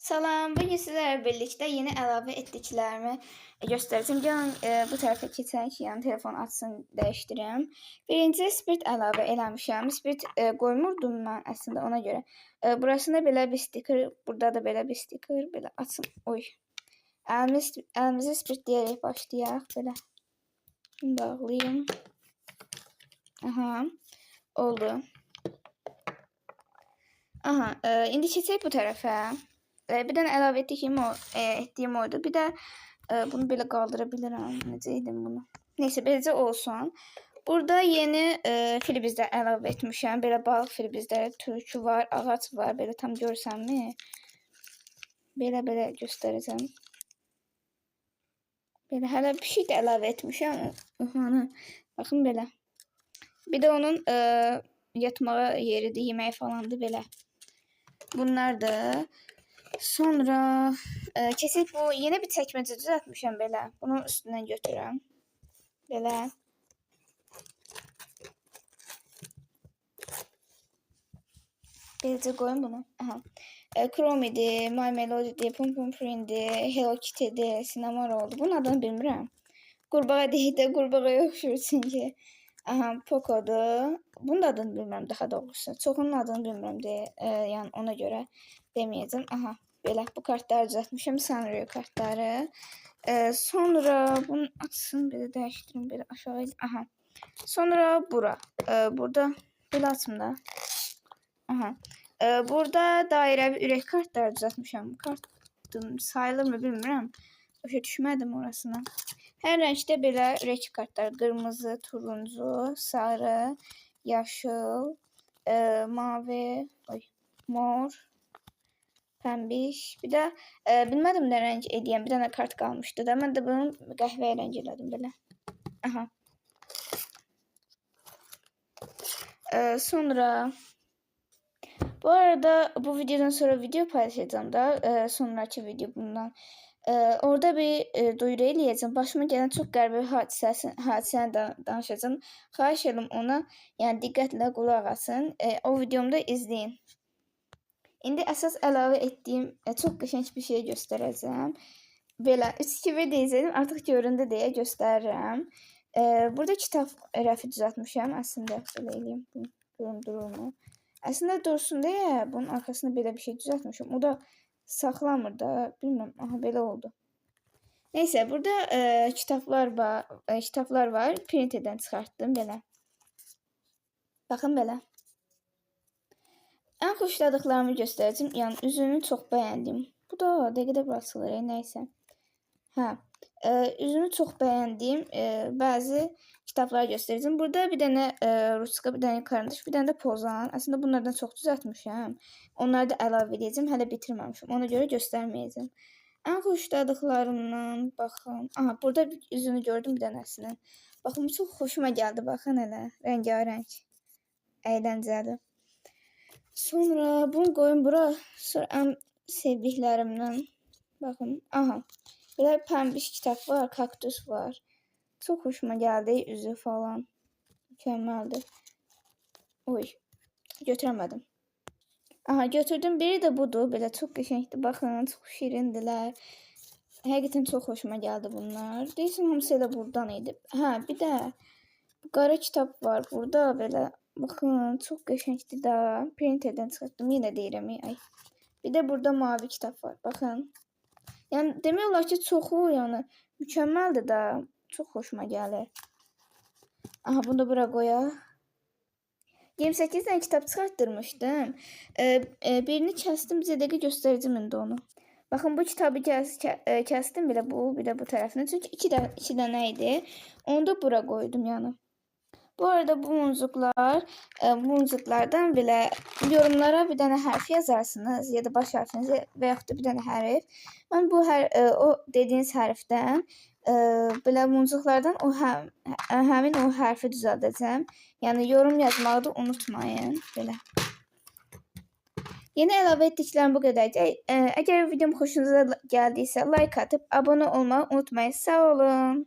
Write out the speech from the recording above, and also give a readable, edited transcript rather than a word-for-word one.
Salam, bugün sizlerle birlikte yeni əlavə etdiklərimi göstərəcəm. Gəlin bu tərəfə keçək ki, yəni telefon açsın, dəyişdirəm. Birinci spirt əlavə eləmişəm. Spirt qoymurdum mən əslində ona görə. Burasında belə bir stiker, burada da belə bir stiker, belə açın. Oy. Əlimizi spirt deyərək başlayaq belə. Bağlayım. Aha. Oldu. Aha, indi keçək bu tərəfə. Bir dənə əlavə etdiyim o, etdiyim oydu. Bir də bunu belə qaldıra bilirəm. Necə edim bunu? Neysə, beləcə olsun. Burada yeni filibizlər əlavə etmişəm. Belə balıq filibizləri, tülkü var, ağac var. Belə tam görsənmi? Belə-belə göstərəcəm. Belə hələ bir şey də əlavə etmişəm. Ohanı. Baxın belə. Bir də onun yatmağa yeridir, yeməyi falandır belə. Bunlar da. Sonra keçək bu yeni bir çəkməcə düzəltmişəm belə. Bunun üstündən götürürəm. Belə. Beləcə qoyum bunu. Aha. Chrome idi, My Melody idi, Pum Pum Print idi, Hello Kitty idi, Cinnamon oldu. Bunun adını bilmirəm. Qurbağa deyil də qurbağaya oxşuyur çünki. Aha, Poco'dur. Bunun da adını bilmirəm daha doğrusu. Çoxunun adını bilmirəm deyə, yəni ona görə deməyəcəm. Aha, belə bu kartları düzəltmişəm, Sanrio kartları. Sonra bunu açsın, belə dəyişdirim, belə aşağı. Aha. Sonra bura. Burada belə açım da. Aha. Burada dairəvi ürək kartları düzəltmişəm. Kart sayılır mı bilmirəm. Başa düşmədim orasına. Hər rəngdə belə ürək kartları: qırmızı, turuncu, sarı, yaşıl, mavi, oy, mor, pəmbiş. Bir də bilmədim nə rəng eləyəm. Bir dənə kart qalmışdı da. Mən də bunu qəhvəyi rəng elədim belə. Aha. Sonra bu arada bu videodan sonra video paylaşacağım da. Sonraki video bundan. Orada bir duyuru eləyəcəm. Başıma gələn çox qəribə bir hadisəni danışacağım. Xahiş edirəm ona, yəni diqqətlə qulaq asın. O videomu da izləyin. İndi əsas əlavə etdiyim çox qəşəng bir şey göstərəcəm. Belə 3 2 1 deyəcəydim, artıq göründü deyə göstərirəm. Burada kitab rəfi düzəltmişəm. Əslində belə eləyim. Görüm dururmu? Əslində dursun deyə bunun arxasına belə bir şey düzəltmişəm. O da saxlamır da, bilmirəm. Aha, belə oldu. Neysə, burada kitablar var, kitablar var. Printerdən çıxartdım belə. Baxın belə. Ən xoşladıqlarımı göstərəcəm. Yəni üzümü çox bəyəndim. Bu da dəqiqədə bura açılır, nəysə. Hə, üzümü çox bəyəndiyim bəzi kitablar göstərəcəm. Burada bir dənə ruçka, bir dənə karandaş, bir dənə də pozan. Əslində bunlardan çox düzəltmişəm. Onları da əlavə edəcəm. Hələ bitirməmişəm. Ona görə göstərməyəcəm. Ən xoşladıqlarımdan baxın. Aha, burada üzünü gördüm bir dənəsinin. Baxın, bu çox xoşuma gəldi. Baxın elə. Rəngarəng. Əyləncəli. Sonra bunu qoyum bura. Sonra ən sevdiklərimdən. Baxın. Aha. Belə pəmbiş kitab var, kaktus var. Çox xoşuma gəldi üzü falan. Mükəmməldir. Oy, götürəmədim. Aha, götürdüm. Biri də budur. Belə çox qəşəngdir. Baxın, çox şirindirlər. Həqiqətən çox xoşuma gəldi bunlar. Deyəsən hamısı elə burdan idi. Hə, bir də qara kitab var burada belə. Baxın, çox qəşəngdir da. Printerdən çıxartdım. Yenə deyirəm. Ay. Bir də burada mavi kitab var. Baxın. Yəni demək olar ki, çoxu, yəni mükəmməldir da. Çox xoşuma gəlir. Aha, bunu da bura qoyaq. 28 dənə kitab çıxartdırmışdım. Birini kəsdim, bizə dəqiqə göstərəcəm indi onu. Baxın, bu kitabı kəsdim belə bu, bir də bu tərəfini. Çünki iki dənə idi. Onu da bura qoydum yəni. Bu arada bu muncuqlar, bu muncuqlardan belə yorumlara bir dənə hərf yazarsınız ya da baş hərfinizi və yaxud da bir dənə hərf. Mən bu o dediyiniz hərfdən belə muncuqlardan o həmin o hərfi düzəldəcəm. Yəni yorum yazmağı da unutmayın. Belə. Yeni əlavə etdiklərim bu qədərdir. Əgər videom xoşunuza gəldiysə like atıp abunə olmağı unutmayın. Sağ olun.